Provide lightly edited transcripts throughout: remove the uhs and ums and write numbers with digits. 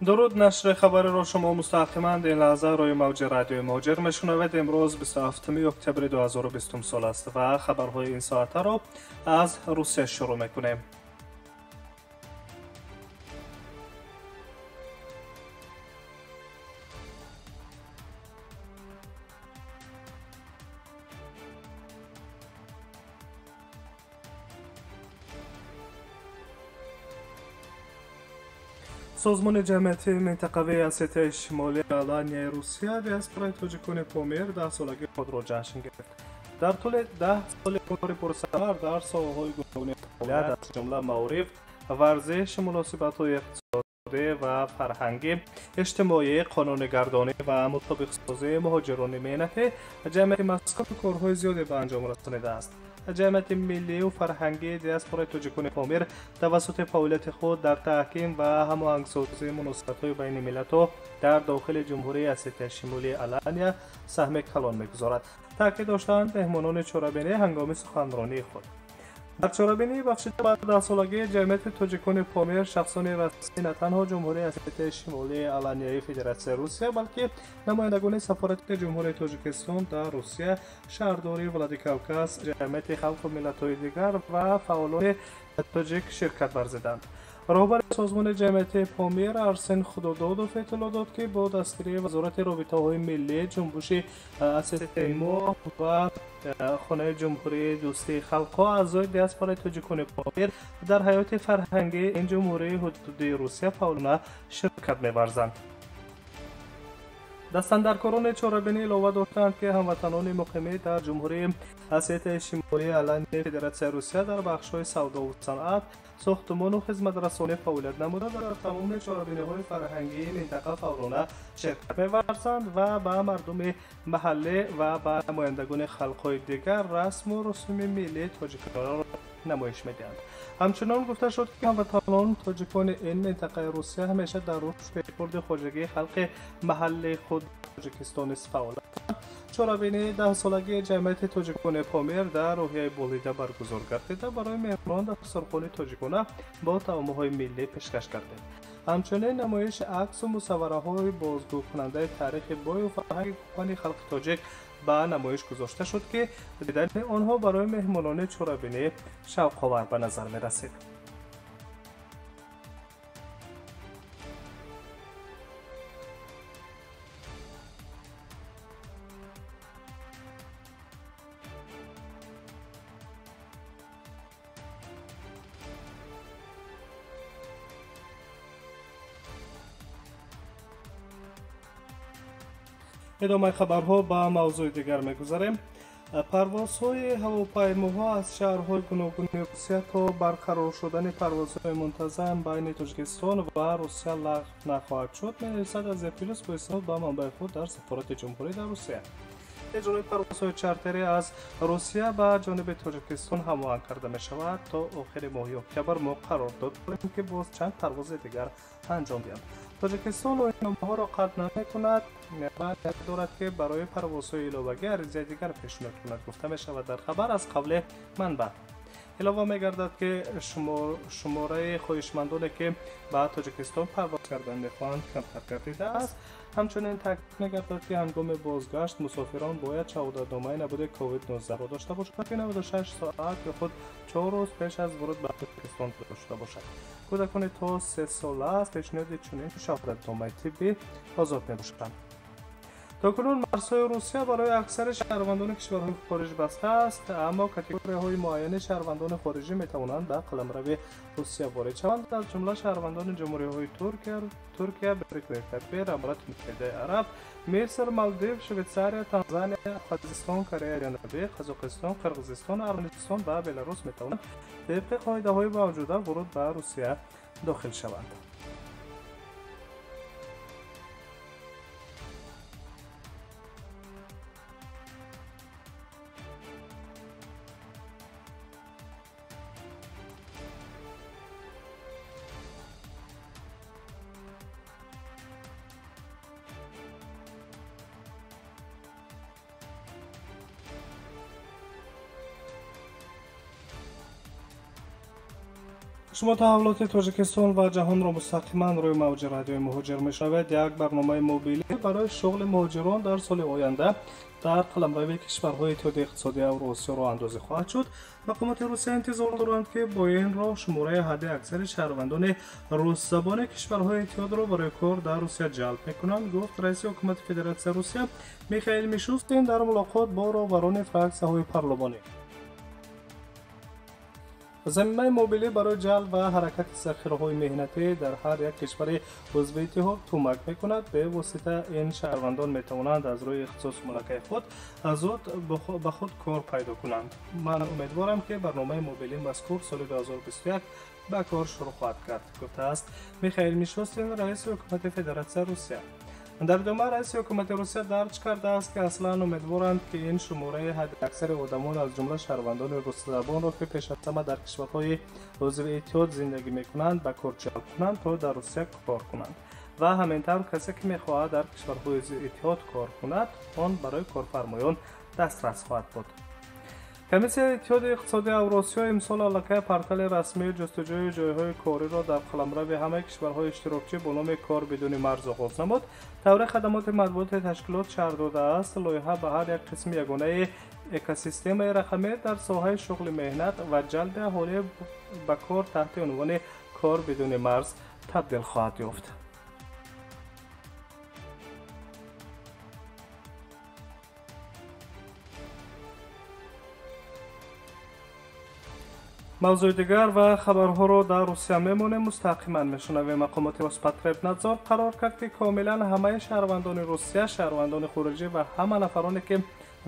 Дуруд, нашри хабариро шумо мустақиман ин лаҳза рӯи мавҷи радиои Муҳоҷир мешунавед. Имрӯз 27 октябри 2020 сол аст ва хабарҳои ин соатаро аз Русия шурӯъ мекунем. Созмони ҷамъиятии минтақавии Осетияи Шимолии Аланияи Русия диаспораи тоҷикони Помир 10-солагии худро ҷашн гирифт. Дар тӯли 10 соли кори пурсамар дар соҳаҳои гуногуни фаъолият, аз ҷумла маориф, варзиш, муносибатҳои иқтисодӣ ва фарҳангӣ, иҷтимоӣ, қонунигардонӣ ва мутобиқсозии муҳоҷирони меҳнатӣ, ҷамъияти мазкур корҳои зиёде ба анҷом расонидааст. Ҷамъияти миллию фарҳангии диаспораи тоҷикони Помир тавассути фаъолияти худ дар таҳким ва ҳамоҳангсозии муносибатҳои байни миллатҳо дар дохили Ҷумҳурии Осетияи Шимолии Алания саҳми калон мегузорад. Таъкид доштанд меҳмонони чорабинӣ ҳангоми суханронии худ. Дар чорабинии бахшида ба 10-солагии ҷамъияти тоҷикони Помир шахсони расмӣ на танҳо Ҷумҳурии Осетияи Шимолии Аланияи Федератсияи Русия, балки намояндагони сафорати Ҷумҳурии Тоҷикистон дар Русия, шаҳрдории Владикавказ, ҷамъияти халқу миллатҳои дигар ва фаъолони тоҷик ширкат варзиданд. Роҳбари созмони ҷамъиятии Помир Арсен Худододов иттилоъ дод, ки бо дастгирии Вазорати робитаҳои миллӣ, ҷунбуши Осетияи мо ва хонаи Ҷумҳурии дӯстии халқҳо аъзои диаспораи тоҷикони Помир дар ҳаёти фарҳангии ин ҷумҳурии ҳудудии Русия фаъолона ширкат меварзанд. Дастандаркорони чорабинӣ илова доштанд, ки ҳамватанони муқимӣ дар Ҷумҳурии Осетияи Шимолии Аланияи Федератсияи Русия дар бахшҳои савдову санъат, сохтумону хизматрасонӣ фаъолият намуда, дар тамоми чорабиниҳои фарҳангии минтақа фаъолона ширкат меварзанд ва ба мардуми маҳаллӣ ва ба намояндагони халқҳои дигар расму русуми миллии тоҷиконро намоиш медиҳанд. Ҳамчунон гуфта шуд, ки ҳамватанон тоҷикони ин минтақаи Русия ҳамеша дар рушд пешбурди хоҷагии халқи маҳаллии худ Тоҷикистон низ фаъоланд. Чорабинии 10-солагии ҷамъияти тоҷикони Помир дар рӯҳияи болида баргузор гардида, барои меҳмонон дастурхони тоҷикона бо таомҳои миллӣ пешкаш гардид. Ҳамчунин намоиши аксу мусаввараҳои бозгӯкунандаи таърихи бою фарҳанги кӯҳани халқи тоҷик ба намоиш гузошта шуд, ки дидани онҳо барои меҳмонони чорабинӣ шавқовар ба назар мерасид. Идомаи хабарҳо ба мавзӯи дигар мегузарем. Парвозҳои ҳавопаймоҳо аз шаҳрҳои гуногуни Русия то барқарор шудани парвозҳои мунтазам байни Тоҷикистон ва Русия лағв нахоҳад шуд, менависад Азия Плюс бо истинод ба манбаи худ дар сафорати ҷумҳурӣ дар Русия. Иҷрои парвозҳои чартерӣ аз Русия ба ҷониби Тоҷикистон ҳамоҳанг карда мешавад. То охири моҳи октябр мо қарордод дорем, ки боз чанд парвози дигар анҷом диҳанд. Тоҷикистон оинномаҳоро қатъ намекунад ва ният дорад, ки барои парвозҳои иловагӣ аризаи дигар пешниҳод кунад, гуфта мешавад дар хабар аз қавли манбаъ. Илова мегардад, ки шумораи хоҳишмандоне, ки ба Тоҷикистон парвоз кардан мехоҳанд, камтар гардидааст. Ҳамчунин таъкид мегардад, ки ҳангоми бозгашт мусофирон бояд шаҳодатномаи набуди COVID-19-ро дошта бошанд, ки 96 соат ё худ 4 рӯз пеш аз воруд ба Тоҷикистон дошта бошад. Кӯдакони то 3 сола аз пешниҳоди чунин шаҳодатномаи тиббӣ озод мебошанд. То кунун марзҳои Русия барои аксари шаҳрвандони кишварҳои хориҷ баста аст, аммо категорияҳои муайяни шаҳрвандони хориҷӣ метавонанд ба қаламрави Русия ворид шаванд, аз ҷумла шаҳрвандони ҷумҳуриҳои Туркия, Бритониёи Кабир, Аморати Муттаҳидаи Араб, Миср, Малдив, Швейтсария, Танзания, Абхазистон, Кореяи Ҷанубӣ, Қазоқистон, Қирғизистон, Арманистон ва Беларус метавонанд тибқи қоидаҳои мавҷуда воруд ба Русия дохил шаванд. Шумо таҳаввулоти Тоҷикистон ва ҷаҳонро мустақиман рӯи мавҷи радиои Муҳоҷир мешавед. Як барномаи мобилӣ барои шуғли муҳоҷирон дар соли оянда дар қаламрави кишварҳои Иттиҳоди иқтисодии Авруосиё роҳандозӣ хоҳад шуд. Мақомоти Русия интизор доранд, ки бо ин роҳ шумораи ҳадди аксари шаҳрвандони русзабони кишварҳои иттиҳодро барои кор дар Русия ҷалб мекунанд, гуфт раиси ҳукумати Федератсияи Русия Михаил Мишустин дар мулоқот бо роҳбарони фраксияҳои парлумонӣ. Замимаи мобилӣ барои ҷалб ва ҳаракати захираҳои меҳнатӣ дар ҳар як кишвари узви иттиҳод кӯмак мекунад. Бевосита ин шаҳрвандон метавонанд аз рӯи ихтисосу малакаи худ зуд ба худ кор пайдо кунанд. Ман умедворам, ки барномаи мобилӣ мазкур соли 2021 ба кор шурӯъ хоҳад кард, гуфтааст Михаил Мишустин, раиси ҳукумати Федератсияи Русия. Дар идома раиси ҳукумати Русия дарҷ кардааст, ки аслан умедворанд, ки ин шумораи ҳадди аксари одамон, аз ҷумла шаҳрвандони русзабонро, ки пеш аз ҳама дар кишварҳои узви иттиҳод зиндагӣ мекунанд, ба кор ҷалб кунанд, то дар Русия кор кунанд. Ва ҳамин тавр касе, ки мехоҳад дар кишварҳои узви иттиҳод кор кунад, он барои корфармоён дастрас хоҳад буд. Комиссияи Иттиҳоди иқтисодии Авросиё имсол аллакай портали расмии ҷустуҷӯи ҷойҳои кориро дар қаламрави ҳамаи кишварҳои иштирокчӣ бо номи «Кор бидуни марз» оғоз намуд. Тавре хадамоти матбуоти ташкилот шарҳ додааст, лоиҳа ба ҳар як қисми ягонаи экосистемаи рақамӣ дар соҳаи шуғли меҳнат ва ҷалби аҳолӣ ба кор таҳти унвони «Кор бидуни марз» табдил хоҳад ёфт. Мавзӯи дигар ва хабарҳоро дар Русия мемонем, мустақиман мешунавем. Мақомоти Роспотребнадзор қарор кард, ки комилан ҳамаи шаҳрвандони Русия, шаҳрвандони хориҷӣ ва ҳама нафароне, ки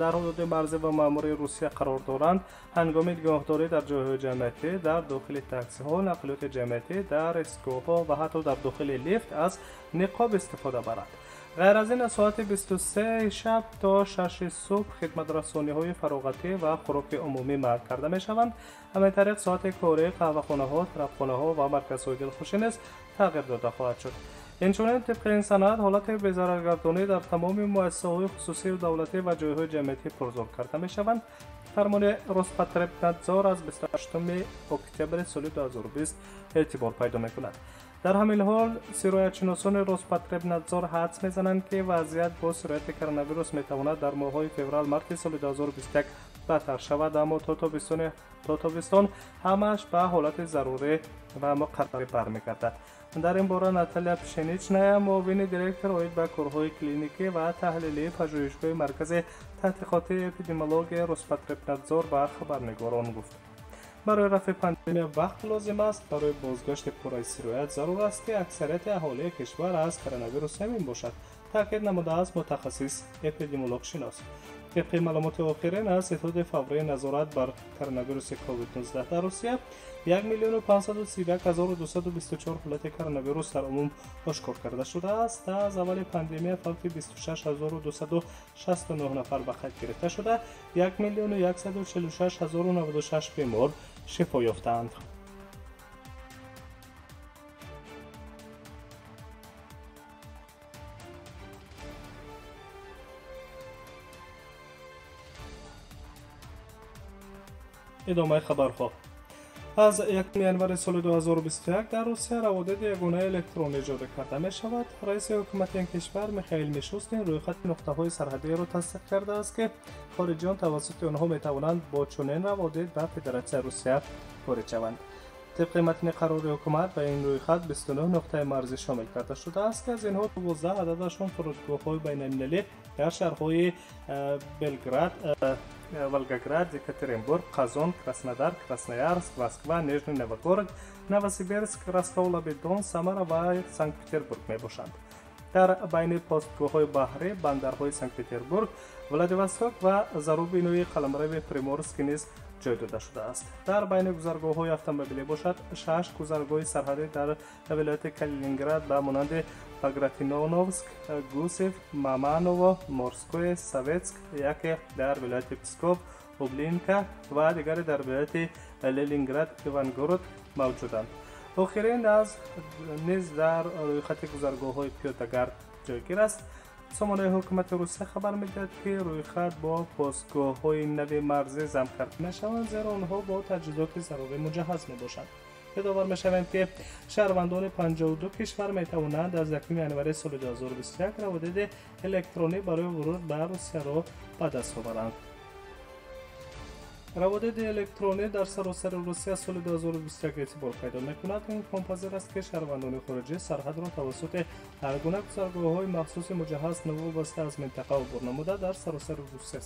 дар ҳудуди марзӣ ва маъмурии Русия қарор доранд, ҳангоми нигоҳдорӣ дар ҷойҳои ҷамъиятӣ, дар дохили таксиҳо, нақлиёти ҷамъиятӣ, дар истгоҳҳо ва ҳатто дар дохили лифт аз ниқоб истифода баранд. Ғайр аз ин, аз соати 23 шаб то 6 субҳ хидматрасониҳои фароғатӣ ва хӯроки умумӣ манъ карда мешаванд. Ҳамин тариқ соати кории қаҳвахонаҳо, тарабхонаҳо ва марказҳои дилхушӣ низ тағйир дода хоҳад шуд. Инчунин, тибқи ин санад, ҳолати безараргардонӣ дар тамоми муассисаҳои хусусию давлатӣ ва ҷойҳои ҷамъиятӣ пурзур карда мешаванд. Фармони Роспотребнадзор аз 28 октябри соли 2020 эътибор пайдо мекунад. Дар ҳамин ҳол сироятшиносони Роспотребнадзор ҳадс мезананд, ки вазъият бо сирояти коронавирус метавонад дар моҳҳои феврал-марти соли 2021 бадтар шавад, аммо то тобистон ҳамааш ба ҳолати зарурӣ ва муқаррарӣ бармегардад. Дар ин бора Наталия Пшеничная, муовини директор оид ба корҳои клиникӣ ва таҳлилии пажӯҳишгоҳи Маркази таҳқиқоти эпидемиологияи Роспотребнадзор ба хабарнигорон гуфт. Барои рафъи пандемия вақт лозим аст. Барои бозгашти пурраи сироят зарур аст, ки аксарияти аҳолии кишвар аз коронавирус эмин бошад, таъкид намудааст мутахассис эпидемиологшинос. Тибқи маълумоти охирин аз Иттиҳоди фаврии назорат бар коронавируси COVID-19 дар Русия, 1 531 224 ҳолати коронавирус дар умум ошкор карда шудааст. Аз аввали пандемия фавти 26 269 нафар ба қайд гирифта шуда, 1 146 096 бемор шифо ёфтаанд. Идомаи хабарҳо. Аз 1 январи соли 2021 дар Русия раводиди ягонаи электронӣ ҷорӣ карда мешавад. Раиси ҳукумати ин кишвар Михаил Мишустин рӯйхати нуқтаҳои сарҳадиро тасдиқ кардааст, ки хориҷиён тавассути онҳо метавонанд бо чунин раводид ба Федератсияи Русия ворид шаванд. Тибқи матни қарори ҳукумат, ба ин рӯйхат 29 нуқтаи марзӣ шомил карда шудааст, ки аз инҳо 12 ададашон фурудгоҳҳои байналмилалӣ дар шаҳрҳои Белград, Волгоград, Екатеринбург, Қазон, Краснодар, Красноярск, Москва, Нижний Новгород, Новосибирск, Ростов-на-Дон, Самара ва Санкт-Петербург мебошанд. Дар байни постгоҳҳои баҳрӣ бандарҳои Санкт-Петербург, Владивосток ва Зарубинои қаламрави Приморский низ ҷой дода шудааст. Дар байни гузаргоҳҳои автомобилӣ бошад, шаш гузаргоҳи сарҳадӣ дар вилояти Калининград ба монанди Багратионовск, Гусев, Маманово, Морское, Советск, яке дар вилояти Псков, Ублинка ва дигаре дар вилояти Ленинград, Ивангород мавҷуданд. Охирин аз низ дар рӯйхати гузаргоҳҳои пиёдагард ҷойгир аст. Сомонаи ҳукумати Русия хабар медиҳад, ки рӯйхат бо постгоҳҳои нави марзӣ зам карда мешаванд, зеро онҳо бо таҷҳизоти зарурӣ муҷаҳҳаз мебошанд. Ёдовар мешавем, ки шаҳрвандони 52 кишвар метавонанд аз 1 январи соли 2021 раводиди электронӣ барои вуруд ба Русияро ба даст оваранд. Раводиди электронӣ дар саросари Русия соли 2021 эътибор пайдо мекунад. Имконпазир аст, ки шаҳрвандони хориҷӣ сарҳадро тавассути ҳар гуна гузаргоҳҳои махсуси муҷаҳҳаз новобаста аз минтақа убур намуда дар саросари Русия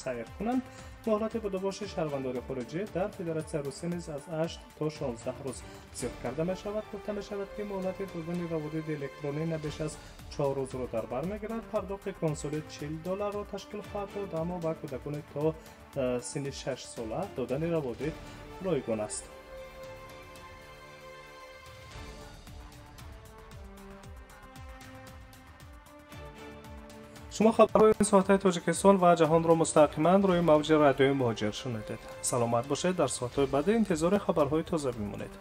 сайр кунанд. Муҳлати будубоши шаҳрвандони хориҷӣ дар Федератсияи Русия низ аз 8 то 16 рӯз зиёд карда мешавад. Гуфта мешавад, ки муҳлати додани раводиди электронӣ на беш аз 4 рӯзро дар бар мегирад. Пардохти консулӣ 40 долларро ташкил хоҳад дод, аммо ба кӯдакони то синни 6 сола додани раводид ройгон аст. Шумо хабарҳои ин соатаи Тоҷикистон ва ҷаҳонро мустақиман рӯи мавҷи радиои Муҳоҷир шунидед. Саломат бошед, дар соатҳои баъди интизори хабарҳои тоза бимонед.